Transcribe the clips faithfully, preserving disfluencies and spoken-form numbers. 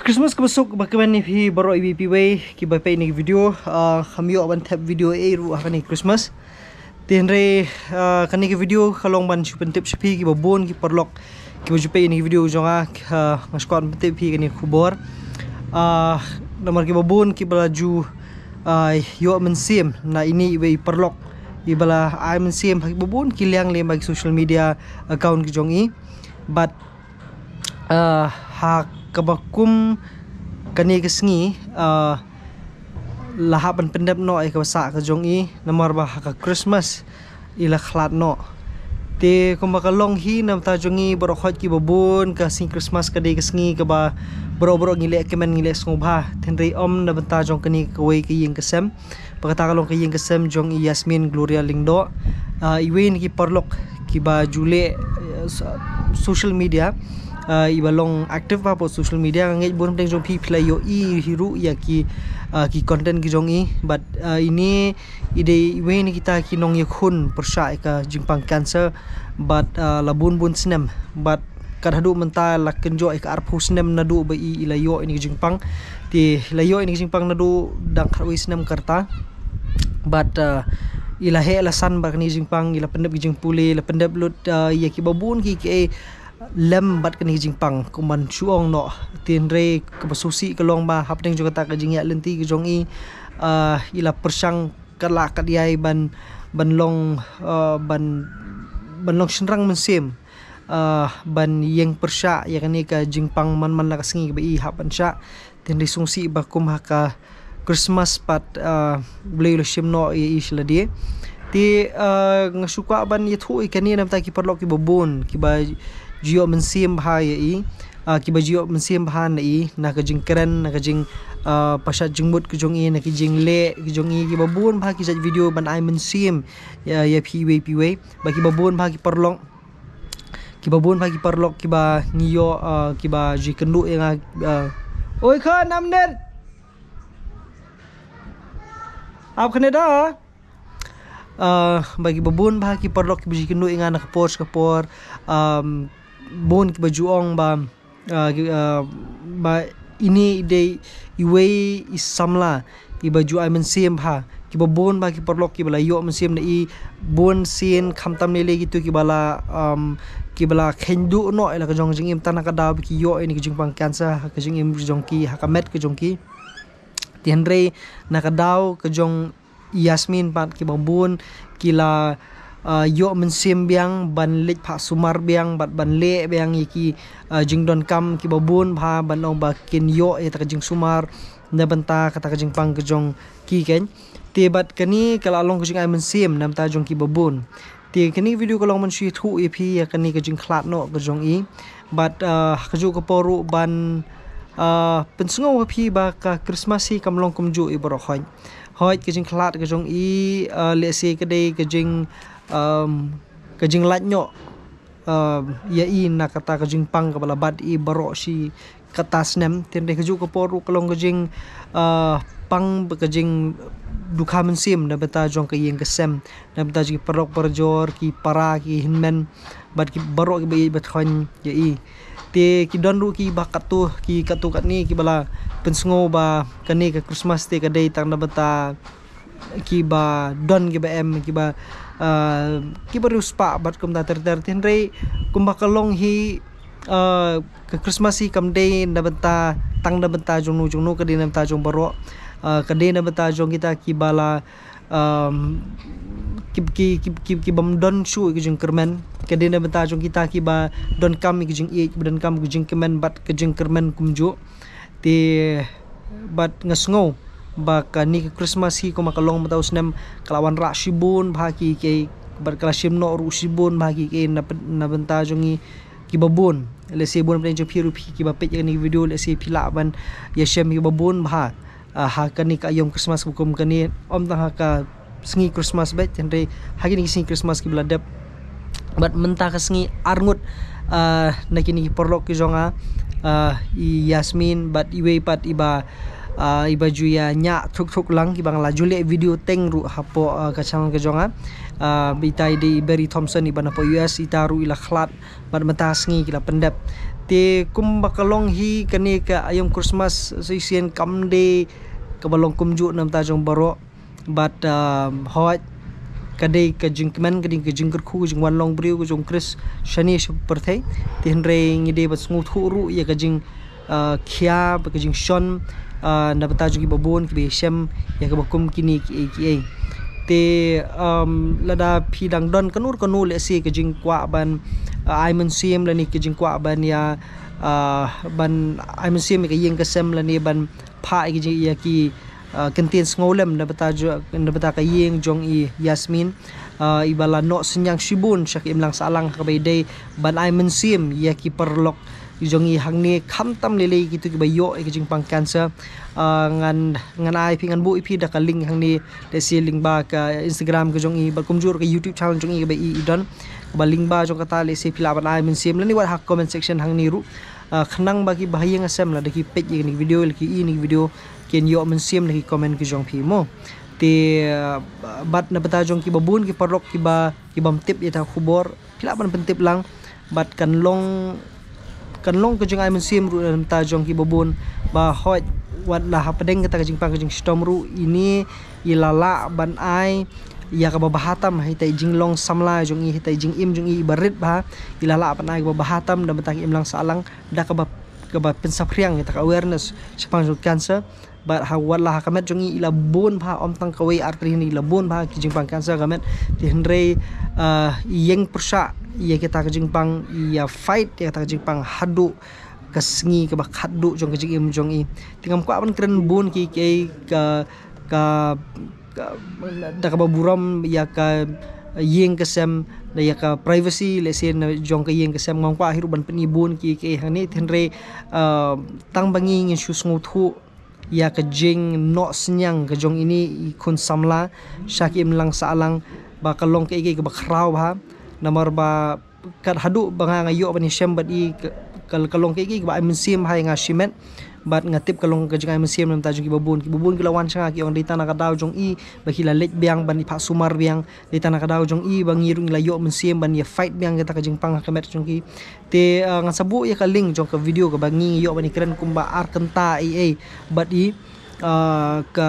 Christmas kaba suk ba kmen ïa phi baroh iwei pa iwei kiba peit ïa kane ka video. Ah, kam ïoh ban thep video ei ruh ha kane ka Christmas. Te hynrei, ah, kane ka video ka long ban shu pyntip sha phi kiba bun ki paralok kiba ju peit ïa kane ka video jong nga, ah, nga shu kwah ban pyntip phi kane ka khubor. Ah, namar kiba bun kiba la ju, ah, ïoh mynsiem na ine iwei i paralok iba la ai mynsiem ha kiba bun ki liang lyngba ki social media account ki jong i. Bad, ah, ha kaba kum kane ka sngi, ah, la hap ban pyndep noh ïa kaba sah ka jong i, namar ba ha ka Christmas i la khlad noh. Te kumba ka long hi na bynta jong i baroh khoit kiba bun, ka sngi Christmas ka dei ka sngi kaba baroh baroh ngi leh kmen, ngi leh sngewbha. Te hynrei ym na bynta jong kane kawei ka ïing ka sem. Ba kata ka long ka ïing ka sem jong i Yasmin Gloria Lyngdoh. Ah, iwei na ki paralok kiba ju leh, eh, so-, social media, ah, iba long active bha hapoh social media. Nga ngeit bun pdeng jong phi phi la ïohi hi ruh ïa ki, ah, ki content ki jong i. Bad, ah, ine i dei iwei na kita ki nongïakhun pyrshah ïa ka jingpang cancer. Bad, ah, la bun bun snem. Bad kat haduh mynta la kynjoh ïa ka arphew snem naduh ba i, i la ïoh ïa kane ka jingpang. Te i la ïoh ïa kane ka jingpang naduh dang khatwei snem ka rta. Bad, ah, i la heh la san bad kane ka jingpang, i la pyndep ki jingpule, i la pyndep lut, ah, ïa kiba bun ki, ki lem bad kane ka jingpang, kum ban shu ong noh. Te hynrei kaba sngewsih ka long ba hapdeng jong kata ka jingïaid lynti ka jong i, ah, i la pyrshang kat lah kat ïai ban, ban long, ah, ban, ban long shynrang mynsiem, ah, ban ïeng pyrshah ïa kane ka jingpang man man la ka sngi kaba i hap ban shah. Te hynrei sngewsih ba kum ha ka Christmas pat, ah, U Blei u la shim noh ïa i sha lade. Te, ah, nga shu kwah ban ïathuh ïa kane na bynta ki paralok kiba bun kiba ju ïoh mynsiem bha ïa i, ah, kiba ju ïoh mynsiem bha na i, na ka jingkren, na ka jing, ah, pashat jingmut ka jong i, na ki jingleh ka jong i, kiba bun bha ki jait video ban ai mynsiem ïa, ïa phi iwei pa iwei. Bad kiba bun bha ki paralok kiba bun bha ki paralok kiba ngi ïoh, ah, kiba ju ïakynduh ïa nga, ah, oi khun, nam net. Ap khun da. Ah, bad kiba bun bha ki paralok kiba ju ïakynduh ïa nga na ka por sha ka por, um, bun kiba ju ong ba, ah, ki, ah, ba ine i dei iwei i samla iba ju ai mynsiem bha. Kiba bun bha ki paralok kiba la ïoh mynsiem na i, bun sien khamtam lei lei kito kiba la, um, kiba la kheiñ duh noh ïa la ka jong ka jingim tang na ka daw ba ki ïoh ïa kane ka jingpang cancer ha ka jingim ka jong ki, ha ka met ka jong ki. Te hynrei na ka daw ka jong i Yasmin pat kiba bun ki la, ah, ïoh mynsiem biang ban leit phah sumar biang bad ban leh biang ïa ki, ah, jingdonkam kiba bun bha ban ong ba kin ïoh ïa kata ka jingsumar na bynta kata ka jingpang ka jong ki, keiñ. Te bad kane ka la long ka jingai mynsiem na bynta jong kiba bun. Te kane ka video ka long ban shu ïathuh ïa phi ïa kane ka jingkhlad noh ka jong i. Bad, ah, ha kajuh ka por ruh ban, ah, pynsngew ha phi ba ka Christmas hi kam long kumjuh ïa baroh khoit. Hooid, ka jingkhlad ka jong i, ah, lehse ka dei ka jing, um, ka jinglait noh, um, ïa i na kata ka jingpang kaba la bat i baroh shi kata snem. Te hynrei kajuh ka por ruh ka long ka jing, ah, pang bad ka jingdukha mynsiem na bynta jong ka ïing ka sem, na bynta jong ki paralok parajor, ki para, ki hynmen bad ki baroh kiba ïeit ba thoiñ ïa i. Te ki don ruh kiba katto, ki katto katne kiba la pynsngew ba kane ka Christmas te ka dei tang na bynta kiba don kiba em, kiba, ah, kiba riewspah bad kumta ter ter. Te hynrei kumba ka long hi, ah, ka Christmas hi kam dei na bynta, tang na bynta jong no jong no, ka dei na bynta jong baroh. Ah, ka dei na bynta jong kita kiba la, um, ki, ki, ki, ki, kibym don shuh ïa ka jingkyrmen. Ka dei na bynta jong kita kiba donkam ïa ka jingïeit, kiba donkam ïa ka jingkmen bad ka jingkyrmen kumjuh. Te bad nga sngew ba kane ka Christmas hi kumba ka long mynta u snem ka la wanrah shibun bha ki, ki, bad ka la shim noh ruh shibun bha ki, ki na, na bynta jong ngi kiba bun. Lehse bun pdeng jong phi ruh phi kiba peit ïa kane ka video, lehse phi lah ban ïashem kiba bun bha, ah, ha kane ka aïom Christmas ba kum kane, ym tang ha ka sngi Christmas beit, hynrei ha kine ki sngi Christmas kiba la dep. Bad mynta ka sngi arngut, ah, na kine ki paralok ki jong nga, ah, i Yasmin bad iwei pat iba, ah, iba ju ïa ñiah thuk thuk lang, kiba nga la ju leh video teng ruh hapoh, ah, ka channel ka jong nga. Ah, ita i dei i Barry Thompson iba na hapoh U S, ita ruh i la khlad bad mynta sngi ki la pyndep. Te kumba ka long hi kane ka aïom Christmas, shisien kam dei kaba long kumjuh na bynta jong baroh. Bad, um, hooid, ka dei ka jingkmen, ka dei ka jingkyrkhu, ka jingwan long briew ka jong u Khrist shane sha pyrthei. Te hynrei ngi dei ban sngewthuh ruh ïa ka jing, uh, khia bad ka jingshon, uh, na bynta jong kiba bun kiba ïashem ïa kaba kum kine kiei kiei. Te, um, lada phi dang don kano kano lehse ka jingkwah ban, uh, ai mynsiem lane ka jingkwah ban ïa, uh, ban ai mynsiem ïa ka ïing ka sem lane ban phah ïa ki, ïa ki, uh, kyntien sngewlem na bynta jo-, na bynta ka ïing jong i Yasmin, uh, iba la noh synñiang shibun sha ka imlang sahlang ha kaba ïadei ban ai mynsiem ïa ki paralok jong i hangne, khamtam lei lei kito kiba ïoh ïa ka jingpang cancer. Uh, ngan, ngan ai phi, ngan buh ïa phi da ka link hangne, lehse lyngba ka Instagram ka jong i bad kumjuh ka YouTube channel jong i kaba i, i don, kaba lyngba jong kata lehse phi lah ban ai mynsiem lane wat ha comment section hangne ruh. Uh, khnang ba kiba ha ïing ha sem lada ki peit ïa kane ka video, lada ki i ïa kane ka video, kin ïoh mynsiem na ki comment ki jong phi mo. Te, uh, bad na bynta jong kiba bun ki paralok kiba, ki bym tip ïa kata ka khubor, phi lah ban pyntip lang. Bad kan long, kan long ka jingai mynsiem ruh na bynta jong kiba bun, ba hooid wat la hapdeng kata ka jingpang ka jingshitom ruh, ine i la lah ban ai ïa kaba bha tam ha ita i jinglong samla jong i, ha ita i jingim jong i iba rit bha, i la lah ban ai kaba bha tam na bynta ka imlang sahlang, da kaba, kaba pynsaphriang ïa kata ka awareness shaphang jong ka cancer. Bad ha, wat la ha ka met jong i i la bun bha, ym tang kawei ar tylli, i la bun bha ki jingpang cancer ha ka met. Te hynrei, uh, i ïeng pyrshah ïa kata ka jingpang, i ïa fight ïa kata ka jingpang haduh ka sngi kaba khatduh jong ka jingim jong i. Te ngam kwah ban kren bun ki, ki, ka, ka, ka, da kaba burom ïa ka ïing ka sem, da ïa ka privacy lehse na jong ka ïing ka sem, ngam kwah hi ruh ban pyni bun ki, ki hangne. Te hynrei, uh, tang ba ngi ngin shu sngewthuh ïa ka jingnoh synñiang ka jong ine i khun samla sha ka imlang sahlang, ba ka long kaei kaei kaba khraw bha. Namar ba kat haduh ba nga, nga ïoh ban ïashem bad i, ka, ka, ka long kaei kaei kaba ai mynsiem bha ïa nga shimet. Bad nga tip ka long ka jingai mynsiem na bynta jong kiba bun. Kiba bun ki la wan sha nga ki ong dei tang na ka daw jong i ba ki la leit biang ban ïa phah sumar biang, dei tang na ka daw jong i ba ngi ruh ngi la ïoh mynsiem ban ïa fight biang ïa kata ka jingpang ha ka met jong ki. Te, uh, ngan sa buh ïa ka link jong ka video kaba ngi ïoh ban ïakren kumba ar kynta ei ei bad i, uh, ka,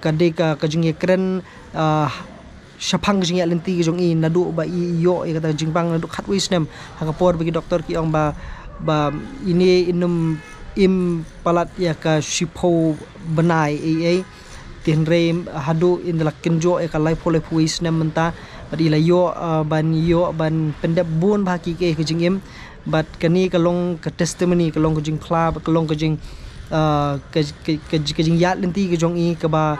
ka dei ka, ka jingïakren, uh, shaphang ka jingïaid lynti ka jong i naduh ba i ïoh ïa kata ka jingpang naduh khatwei snem, ha ka por ba ki doktor ki ong ba, ba ine in ym im palat ïa ka shiphew bnai ei ei. Te hynrei haduh in da la kynjoh ïa ka laiphew, laiphew wei snem mynta, bad i la ïoh, uh, ban ïoh ban pyndep bun bha ki, ki, ka jingim. Bad kane ka long ka testimony, ka long ka jingphla, ka long ka jing, uh, ka, ka, ka, ka jingïaid lynti ka jong i kaba,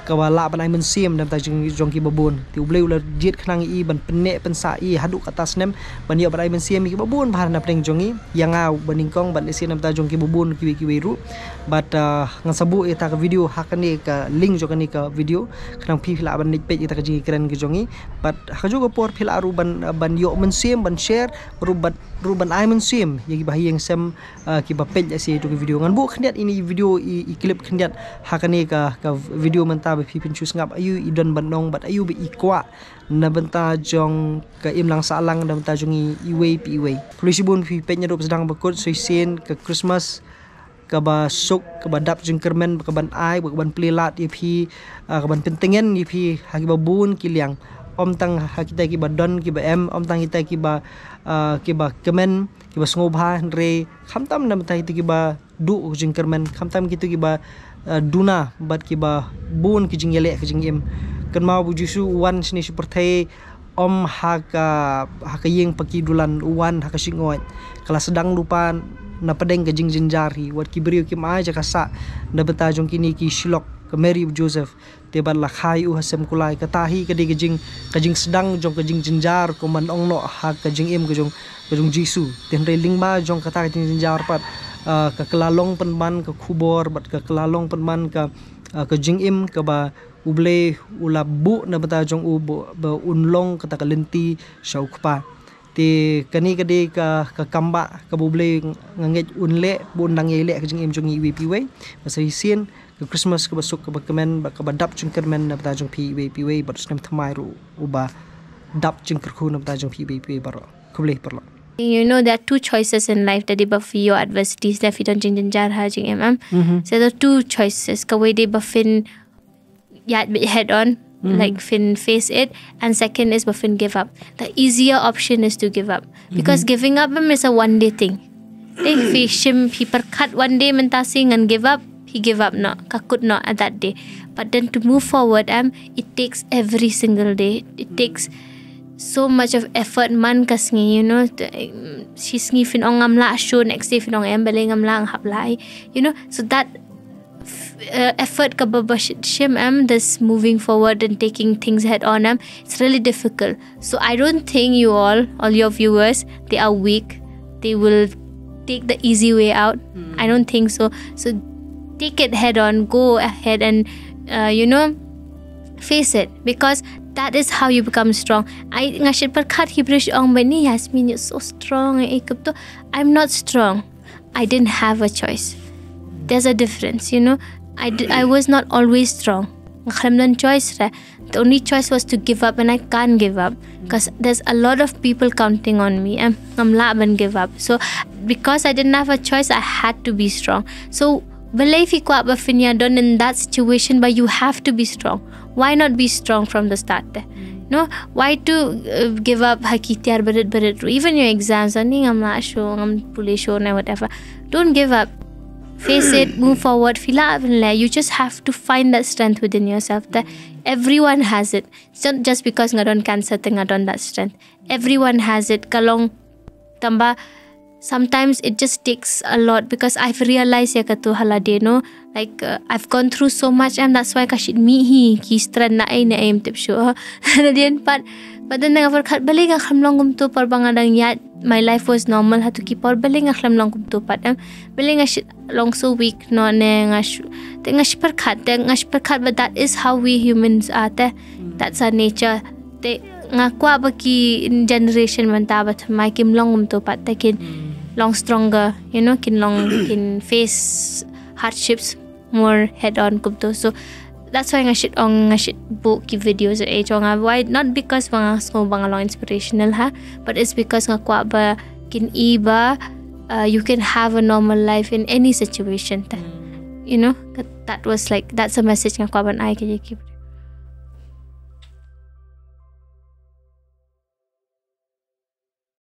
kaba lah ban ai mynsiem na bynta jong, jong kiba bun. Te U Blei u la jied khnang ïa i ban pynneh pynsah i haduh kata snem ban ïoh ban ai mynsiem ïa kiba bun bha na pdeng jong i. Ïa nga ba nyngkong bad lehse na bynta jong kiba bun kiwei kiwei ruh. Bad, uh, ngan sa buh ïa kata ka video ha kane ka link jong kane ka video, khnang phi lah ban leit peit ïa kata ka jingïakren ka jong i. Bad ha kajuh ka por phi lah ruh ban, ban ïoh mynsiem, ban share ruh, bad ruh ban ai mynsiem ïa kiba ha ïing sem, uh, kiba peit ïa ïa ito ka video. Ngan buh khyndiat ine i video, i, i clip khyndiat ha kane ka, ka video mynta ba phi phin shu sngap aïu i don ban ong bad aïu ba i kwah na bynta jong ka imlang sahlang, na bynta jong i iwei pa iwei. Khublei shibun phi peit naduh ba sdang ba kut. Shisien ka Christmas kaba suk, kaba dap jingkyrmen, ba ka ban ai, ba ka ban plie lad ïa phi, ah, ka ban pyntngen ïa phi ha kiba bun ki liang. Ym tang ha kita kiba don kiba em, ym tang kita kiba, ah, kiba kmen, kiba sngewbha, hynrei khamtam na bynta kita kiba duh ka jingkyrmen, khamtam kito kiba, eh, duna bad kiba bun ki jingïaleh ka jingim. Kynmaw ba U Jisu u wan shane sha pyrthei ym ha ka, ha ka ïing paki dulan, u wan ha ka shngoit. Ka la sdang lypa na pdeng ka jingjynjar hi, wat ki briew kim ai jaka sah na bynta jong kine ki shlok, ka Mary bad Joseph. Te bad la kha ïa u ha sem kulai. Kata hi ka dei ka jing, ka jingsdang jong ka jingjynjar kumba ong noh ha ka jingim ka jong, ka jong Jisu. Te hynrei lyngba jong kata ka jingjynjar pat, ah, ka kylla long pynban ka khubor bad ka kylla long pynban ka, ah, ka jingim kaba U Blei u la buh na bynta jong u ba, ba un long kata ka lynti sha u Kpa. Te kane ka dei ka, ka kam ba kaba U Blei nga ngeit un leh, ba un nang ïai leh ha ka jingim jong ngi iwei pa iwei. Ba sa shisien ka Christmas kaba suk, kaba kmen, ba kaba dap jingkyrmen na bynta jong phi iwei pa iwei, bad u snem thymmai ruh uba dap jingkyrkhu na bynta jong phi iwei pa iwei baroh. Khublei paralok. You know, there are two choices in life, that if you adversities, that if you don't jing jing jar ha jing em em. So there are two choices. Kawei de ba phin ïaid beit head on, like phin face it, and second is ba phin give up. The easier option is to give up, because giving up em is a one day thing. Te phi shim, phi pyrkhat one day mynta sngi ngan give up, phi give up noh, ka kut noh at that day. But then to move forward, em, it takes every single day. It takes so much of effort man ka sngi, you know, t- shi sngi phin ong ngam lah shuh, next day phin ong em balei ngam lah, nga hap lah, you know, so that uh, effort kaba ba sh- shim em, this moving forward and taking things head on, em, it's really difficult. So I don't think you all, all your viewers, they are weak. They will take the easy way out. I don't think so. So take it head on, go ahead and, uh, you know, face it, because that is how you become strong. I nga shit pyrkhat hi brish ong bani, Yasmin, you're so strong, eh, kup to. I'm not strong. I didn't have a choice. There's a difference, you know. I, d- I was not always strong. Nga khlem don choice re. The only choice was to give up, and I can't give up because there's a lot of people counting on me. Em, ngam lah ban give up. So because I didn't have a choice, I had to be strong. So balei phi kwah ba phin ïa don in that situation, but you have to be strong. Why not be strong from the start? Te, no, why to uh, give up ha ki tiar barit barit? Even your exams, ani ngam lah shuh, ngam pule shuh, na whatever. Don't give up. Face it, move forward. Phi lah ban leh. You just have to find that strength within yourself. Te everyone has it. It's not just because nga don cancer te nga don that strength. Everyone has it. Ka long tangba, sometimes it just takes a lot, because I've realized ïa kato ha lade, no, like, uh, I've gone through so much, and that's why ka shit mih hi ki strength na ei na ei, em tip shuh. Nadien pat, but then nga pyrkhat, balei nga khlem long kumto por ba nga dang ïaid, my life was normal ha tu ki por, balei nga khlem long kumto pat, em, balei nga shit long so weak, no, ne nga sh- te nga shit pyrkhat, te nga shit pyrkhat, but that is how we humans are. Te that's our nature. Te nga kwah ba ki generation mynta ba thymmai kim long kumto pat, te kin long stronger, you know, kin long, kin face hardships more head on kumto. So that's why nga shit ong, nga shit buh ki videos eh jong nga. Why? Not because ba nga sngew ba nga long inspirational ha, but it's because nga kwah ba kin i ba, uh, you can have a normal life in any situation. Te, you know, that, that was like, that's a message nga kwah ban ai ka ki.